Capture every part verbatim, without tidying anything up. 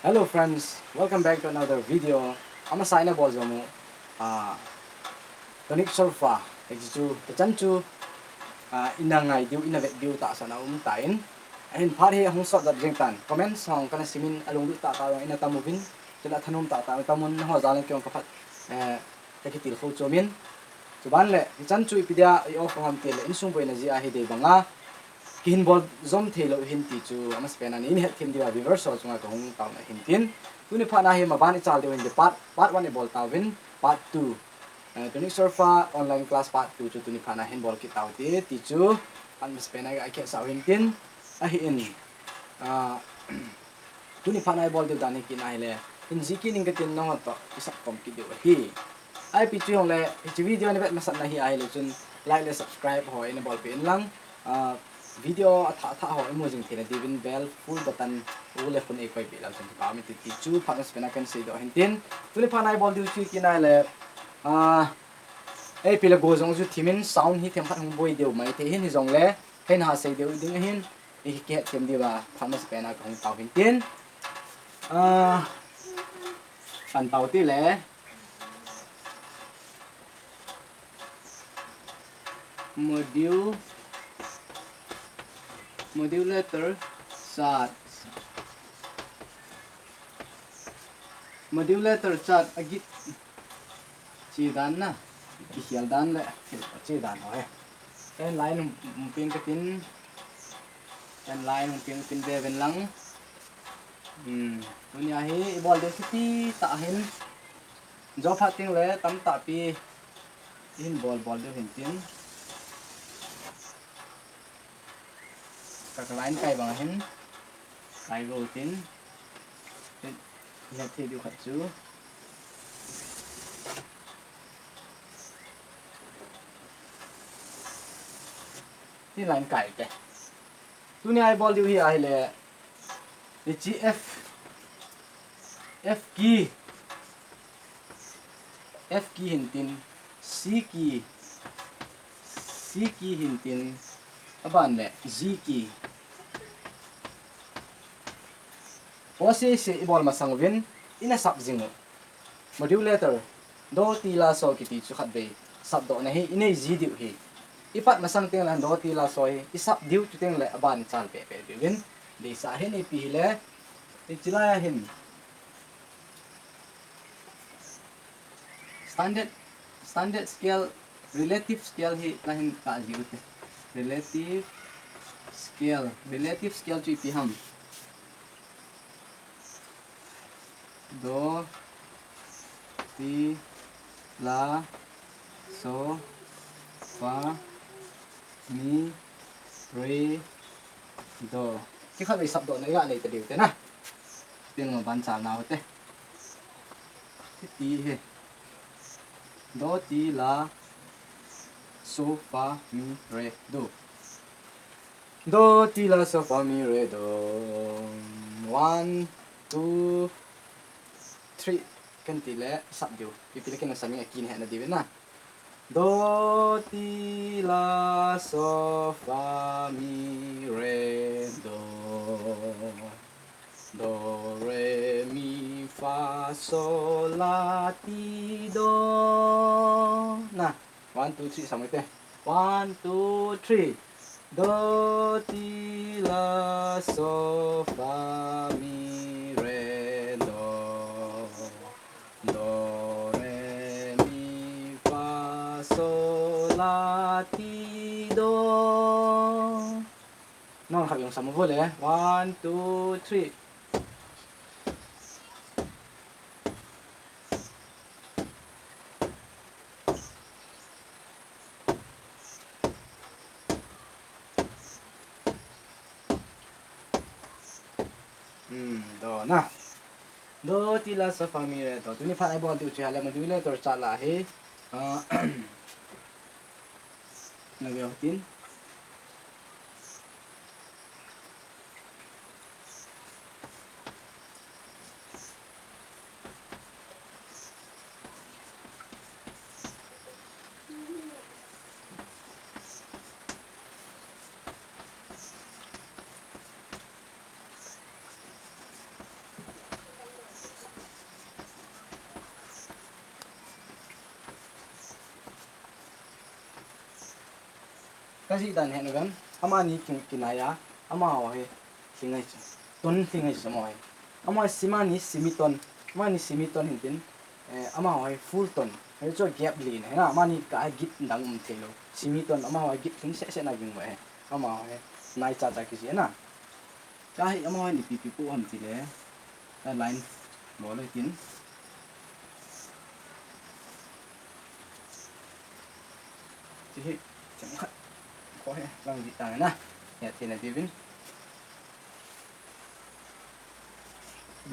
Hello friends, welcome back to another video. Amasa ina bol jomu. Ah, tonic solfa. Eji chu, kachan chu. Ah, ina ngai diu, ina vet diu tahsan a um tan. Ahin phat hi ahung sot jat jeng tan. Comment song kana simin alunglut tah tah ina tam uvin. Chule thanom tah tah ina tam un ho jal in keiin kaphat. Eh, kakitilkhou chomin. Chuban le, hichan chu ipi dia i off ham ti le, insung boina jeh a hi dei banga. Kihin bol jom thei lou hin ti chu, amasapen a nei het them diuva viewers ho chunga kahung taona hin tin. Tuni phat na hi maban i chal diu hin ti part, part one i bol tauvin, part two. Eh, tonic solfa online class part two chu tuni phat na hin bol kit tau ti, ti chu, amasapen a i khesau hin tin. Ahin. Ah, Tuni phat na i bol diu dan hi kit na hile, hin jih kit ning katin nangho toh i sap khom kit diu ahi. Ipi chu hile, hiche video nei vet masat na hi ahile chun like le subscribe ho nei bol peh in lang. Ah, video athah thah ho i mu jing theina diuvin bell full button u le khun ei koi peh lang chun kipa um e ti, ti chu phat amasapen a kahin seidoh hin tin. Tuni phat na i bol diu chu kit na hile, ah, ipi le go jong chu thimin sound hi themkhat hung boi diu maithei hin hijongle, kahin ha sei diu ding ahin. I kihet them diuva, phat amasapen a kahung tau hin tin. Ah, pan tau ti le. Module, modulator chart. Modulator chart agit. Che dan na, kikhel dan le, che dan ho e. Ten line hung, hung peng katin. Ten line hung peng katin ve ven lang. Hmm, tunia hi i bol diu chu ti tah hin. Jou phat teng le tam tahpi. Hin bol bol diu hin tin. Ka, ka line kai bang hin. Kai go tin. Tin. Ina thei diu khat chu. Tin line kai te. Tunia i bol diu hi ahile. Hiche F, F key, F key hin tin, C key, C key hin tin, aban le G key. Ho sese i bol masang uvin, ina sap jing u. Modulator, do ti la so kiti chu khatvei sapdohna hi i nei ji diu hi. I pat masang teng le do ti la so hi i sap diu chu teng le aban i chal peh peh diu vin. Deisah hin ipi hile, hiche lai a hin standard, standard scale, relative scale hi la hin kah ji u te. Relative scale, relative scale chu ipi ham. Do, ti, la, so, fa, mi, re, do. Ti khatvei sapdohna i ga nei ta diu te na. Tin maban chal nau te. Ti ti hi. Do, ti, la, so, fa, mi, re, do. Do, ti, la, so, fa, mi, re, do. One, two, three. Ken ti le sap diu. Ipi le ken sap mi a kin he na diu na. Do, ti, la, so, fa, mi, re, do. Do, re, mi, fa, so, la, ti, do. Na. One, two, three, sap mo te. One, two, three. Do, ti, la, so, fa, mi, re, do. Do, re, mi, fa, so, la, ti, do. Nang khat jong sap mo vo le. One, two, three. Hmm, do na. Do, ti, la, so, fa, mi, re, do. Tuni phat a i bol diu chu hile modulator chart la hi. Ah, na ve u tin. Kajih dan hin uvem, amani kin-, kinai a, amaho hi lhing ahi chu. Ton lhing ahi chu amaho hi. Amaho hi semani semiton, amani semiton hintin, eh, amaho hi full ton. Hichu gap lina hina, amani kah a git dang um theilou. Semiton, amaho hi git lhing sehseh na ging uve. Amaho hi nai chacha kijih na. Kah hi amaho hi ipi ipi pu ham tile, a line bol le tin. Hiche hi, chang khat. Ko he, lang di tang na. Ya, tina di bin.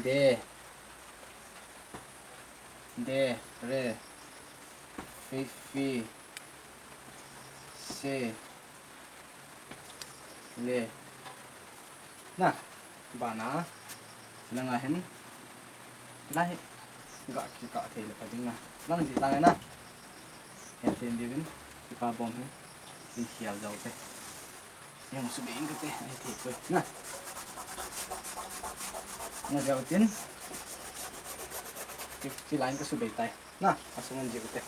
De. De, re. Fi, fi. Se. Le. Na, bana, langa hin, la hi, ga ki ka thei le pa ding na. Lang di tang na. He thei di bin, ki pa bom hi, in khial jau te. Yang su be in ka te, ai thei ko na. Na jau tin, ki, ki line ka su be tai. Na, asungan ji ko te.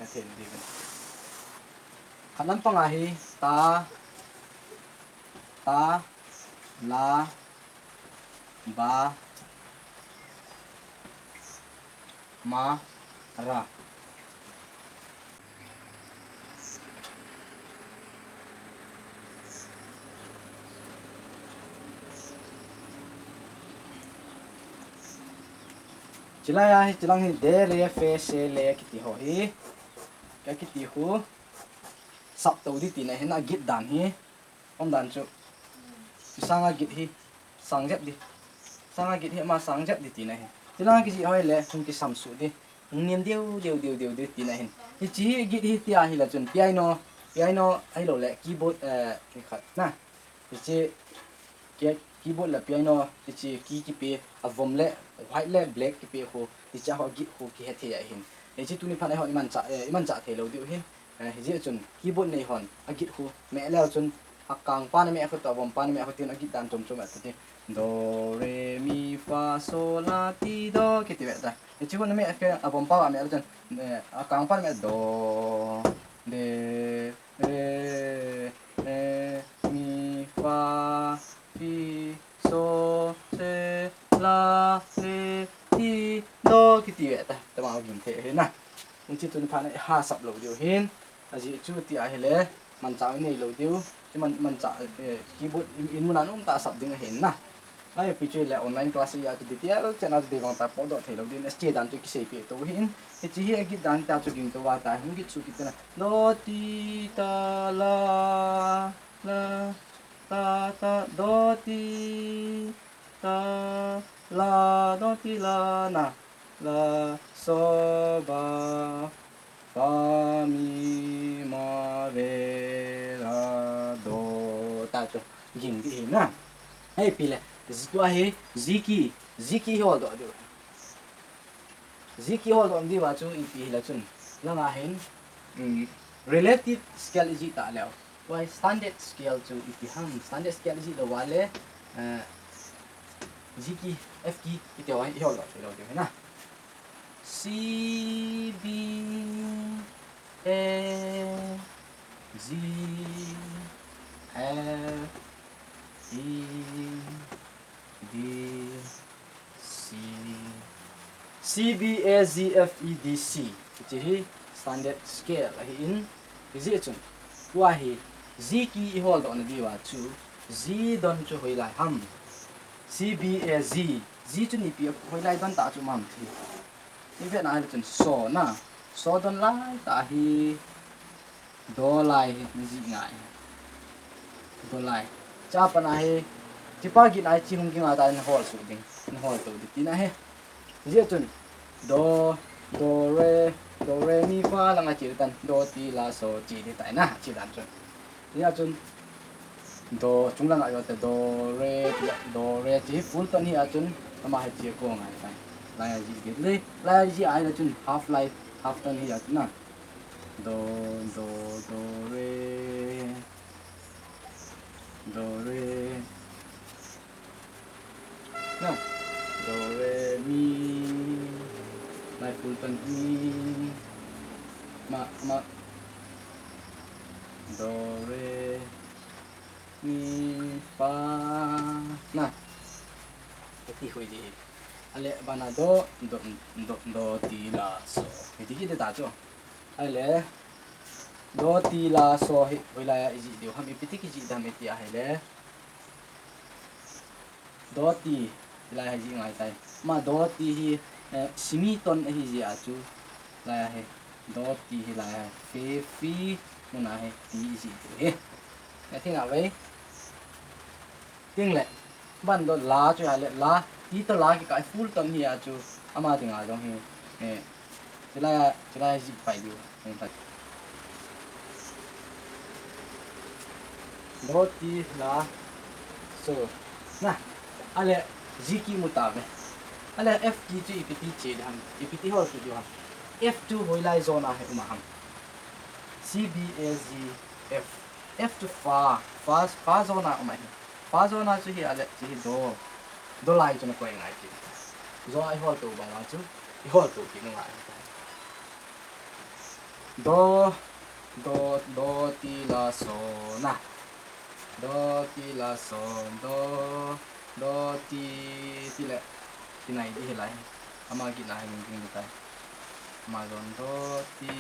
He thei di bin. Khat lam panga hi, ta, ta, la, ba, ma, ra. Chilai a hi, chilang hi, de, re, fe, se, le, kiti ho hi. Ka kiti hu. Sap to di tina hin, a git dan hi. Umdan chu. Sanga git hi. Sang jep di. Sanga git hi ama sang jep di tina hi. Tilanga kijih hoi le, hung kisam su di. Hung niam diu, diu, diu, diu, diu tina hin. Hiche hi git hi tia hi la chun. Piano, piano, ahilou le, keyboard, eh, hi khat na. Hiche, key-, keyboard le piano, hiche key kipe, a vom le, white le, black kipe khu, hiche ho git khu kihe thei ahin. Hiche tuni phat a hon iman cha, eh, iman cha thei lou diu hin. Eh, hijeh chun, keyboard nei hon, a git khu, meh leu chun, a kangpan a meh khu toh, a vompan a meh khu tin, a git dan chom chom a ti. Do, re, mi, fa, so, la, ti, do, kiti ve ta. Hiche khu a meh khu, a vompan a meh leu chun, eh, a kangpan a meh, do, de, re, re, mi, fa, fi, so, se, la, le, ti, do, kiti ve ta. Tama gin the he na. Hiche tuni phat a ha sap lou diu hin. Ajeh chu ti ahile, manchah nei lou diu. Chu man, manchah, eh, keyboard in, in mun a um tah a sap ding ahin na. Ai, pi chu le online class a chu detail chena chu dei vang ta podoh thei lou din. Hiche dan chu kisei pe to hin. Hiche hi a git dan ta chu ging to va ta. Hung git su kit na. Do ti ta la, la, ta, ta, do ti ta la, do ti la na. La, so, ba, fa, mi, ma, re, la, do. Ta chu ging di hi na. Hei pi le. Ji tua hi, ji key, ji key hol doh diu. Ji key hol doh diu va chu ipi hi la chun. Langa hin, um, relative scale iji ta leu. Why standard scale chu ipi ham, standard scale iji lou va le, eh, ji key, F key, iti ho, i hol doh, i hol doh, na. C, B, A, G, F, E, D, C, C, B, A, G, F, E, D, C. Hiche hi standard scale ahin. Hijeh chun, tua hi, G key i hol doh na diu va chu, G don chu hoilai ham. C, B, A, G. G chu ipi hoilai don tah chu um ham ti. I vet na ahile chun so na. So don lai tah hi. Do lai hi, na ji ngai. Do lai. Cha pa na hi. Chi pa gin ai chi hung kingai ta na hol su ding. Na hol to ding ti na hi. Hijeh chun. Do, do, re, do, re, mi, fa, langa chi tan. Do, ti, la, so, chi ti tai na. Chi dan chun. Hijeh chun. Do, chung langa jo te do, re, do, re, chi full ton hi a chun. Ama hi chi ko ngai tai. Lai a ji git le. Lai a ji ai la chun half lai, half ton hi a chun na. Do, do, do, re. Do, re. Na. Do, re, mi. Lai full ton mi. Ma, ma. Do, re, mi, fa, na. Ti hoi di. Ale, bana do, do, do, do, ti, la, so. Hiti kiti ta chu. Ale, do, ti, la, so, hi, hoilai a iji diu ham, ipi ti kiji dam iti ahile. Do ti, lai hi ji ngai tai. Ama do ti hi, eh, semiton ahi ji a chu. Lai hi, do ti hi lai hi, fe, fi, mun a hi, ti ji tu hi. Ka thina vei. Ting le, ban do la chu ya le, la, ti to la kikai full ton hi a chu. Ama dinga jong hi, eh, Chulai a, chulai a ji pai diu. Hung pai. Do, ti, la, so. Na. Ale, ji key mu tave. Ale, F key chu ipi ti che ham. Ipi ti hol kit diu ham. F chu hoilai zone a hi um ham. C, B, A, G, F. F chu fa. Fa, fa zone a um hi. Fa zone a chu hi ale, chu hi do. Do lai chu na koi ngai ti. Zone a i hol to bang a chu. I hol to kit ngai. Do, do, do, ti, la, so, na. Do, ti, la, so, do, do, ti, ti le. Ti nai di hi lai. Ama kit na hi ding di tai. Ama zone do, ti,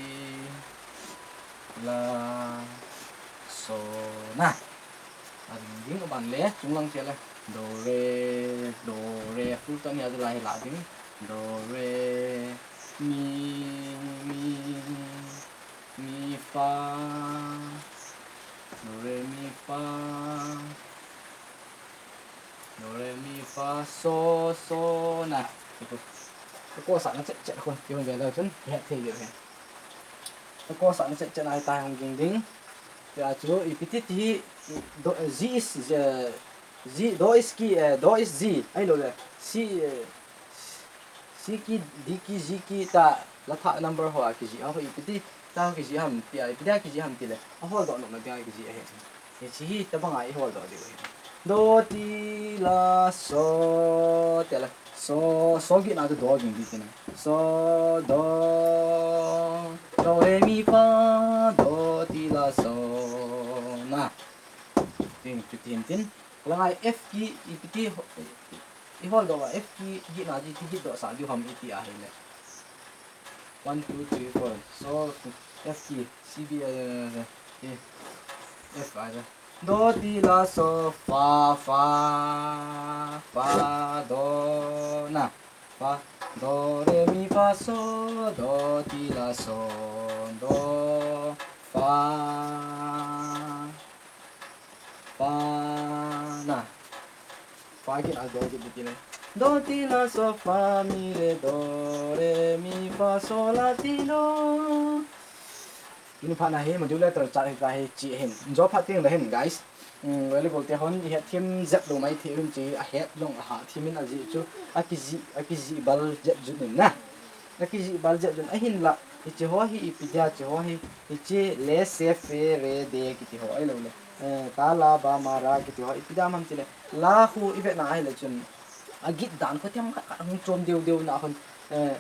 la, so, na. A ding ding ban le, chunglang che le. Do, re, do, re, full ton hi a lai hi la ding. Do, re, mi, mi, mi, fa. Do, re, mi, fa. Do, re, mi, fa, so, so, na. Ko sa na che che ko, ki hon ve la chun, ya the ye he. Ko sa na che che na ta hung ding ding. Ya chu, ipi ti ti, do, G is, eh, G, do is key, eh, do is G, ahilou le, C, eh, C key, D key, G key ta, la tha number ho a kiji, a ho ipi ti, ta ho kiji ham ti a, ipi ti a kiji ham ti le, a hol doh nom na dia kiji ahi. Hichi hi, tabang a i hol doh diu ahi. Do, ti, la, so, ti le, so, so gin a tu do gin di ti na. So, do, do, re, mi, fa, do, ti, la, so, na. Tin, tin, tin, tin. Langai F key, ipi ti, i hol doh a, F key, gin a ti, ti gin doh sa, diu ham iti ahile. One, two, three, four. So, F key, C, B, uh, eh, F, uh, do, ti, la, so, fa, fa, fa, do, na. Fa, do, re, mi, fa, so, do, ti, la, so, do, fa, fa, na. Fa kit a do kit ti le. Do, ti, la, so, fa, mi, re, do, re, mi, fa, so, la, ti, do. Tuni phat na hi modulator chart hi ta hi chi hin. Jo phat ting le hin, guys. Hmm, volleyball te hon i het thim jep lou mai thei hin chi a het long a ha thim in a ji chu a kiji, a kiji bal jep jun in na. A kiji bal jep jun a hin la. Hichi ho hi ipi dia chi ho hi. Hichi le se fe re de kiti ho ahilou le. Eh, ta la ba ma ra kiti ho ipi dia mam ti le. La khu i ve na ahile chun. A git dan khu themkhat khat hung chom deu deu na hon. Eh,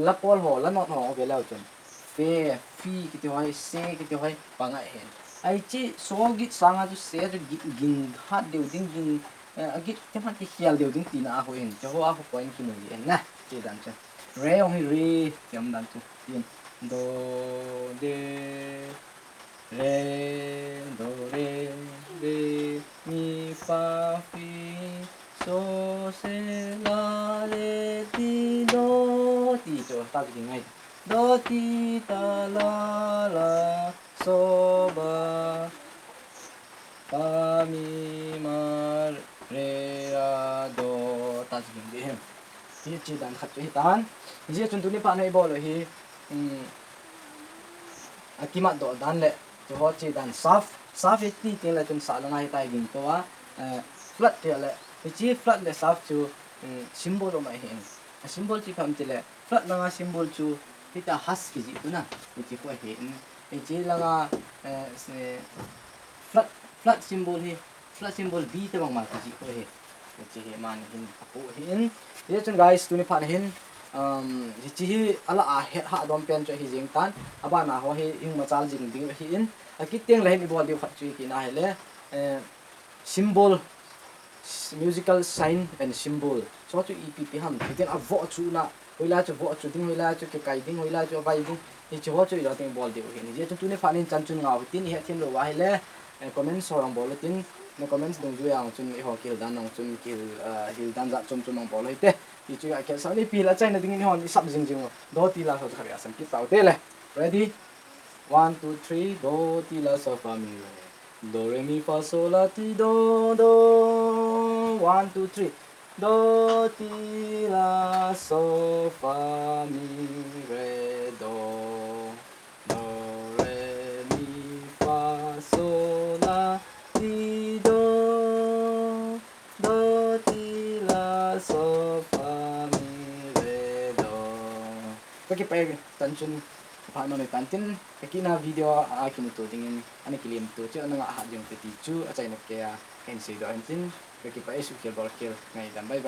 la pol ho, la not ho, ve leu chun. Fe, fi, kiti ho, se, kiti ho, panga hen. Ai chi, so git sanga chu se chu git ging hat deu ding ging, eh, a git themkhat kikhel deu ding tina a ho hin. Chu ho a ho point kimu hi en na, chi dan chu. Re hung hi re, tiam dan chu. Tin. Do, de, Re, do, re, re, mi, fa, fi, so, se, la, re, ti, do, ti, cho, ta, ti, ngai. Do, ti, ta, la, la, so, ba, fa, mi, ma, re, ra, do, ta, ti, ngai. Ti, chi dan khat chu hi tan. Ji chun tuni phat na i bol u hi, um, a kimat doh dan le, Chu ho chi dan sharp, sharp hi ti ting le chun sa langa hi tai ding to a, eh, flat ti le, hichi flat le sharp chu, mm, symbol um ahi in. A symbol chi pha um ti le, flat langa symbol chu, hita hash kiji khu na, hichi khu ahi in. Hichi langa, eh, se, flat, flat symbol hi, flat symbol B te bang ma kiji khu ahi. Hichi hi man hin apu hi in. Hichun guys, tuni phat hin, um, hichi hi ala a het ha dom pen chu hi jing tan. Abana ho hi hung machal jing ding hi in. Akit teng le hin ibol diu khat chu ipi ham ahile, eh, symbol, musical sign and symbol. Chu chu ipi ipi ham. Hitin avoh chu na, hoilai chu voh chu ding, hoilai chu kikai ding, hoilai chu avai ding. Hiche ho chu ijo teng ibol diu ahin. Hijeh chun tuni phat in chan chun ngau hitin, ihet them lou ahile, eh, comments ho jong bol utin, na comments dungjuiya jong chun eiho kihil dan jong chun kihil, ah, hil dan jat chom chom jong bol u hite. Hichu akisah ni pi la achaina dingin eihon isap jing jing u. Do ti la so chu khat asam kit tau te le. Ready? One, two, three. Do, ti, la, so, fa, mi, re. Do, re, mi, fa, so, la, ti, do, do. One, two, three. Do, ti, la, so, fa, mi, re, do. Do, re, mi, fa, so, la, ti, do. Do, ti, la, so, fa, mi, re, do. Kakipah e, chan chun phat mong le tan tin, kakina video a kimuto dingin, ana kilemto chu, ana ngah hat jing u hite ti chu, achaina keiya kahin seidoh ahin tin, kakipah e, suhkhel bolkhel ngaidam, bye bye.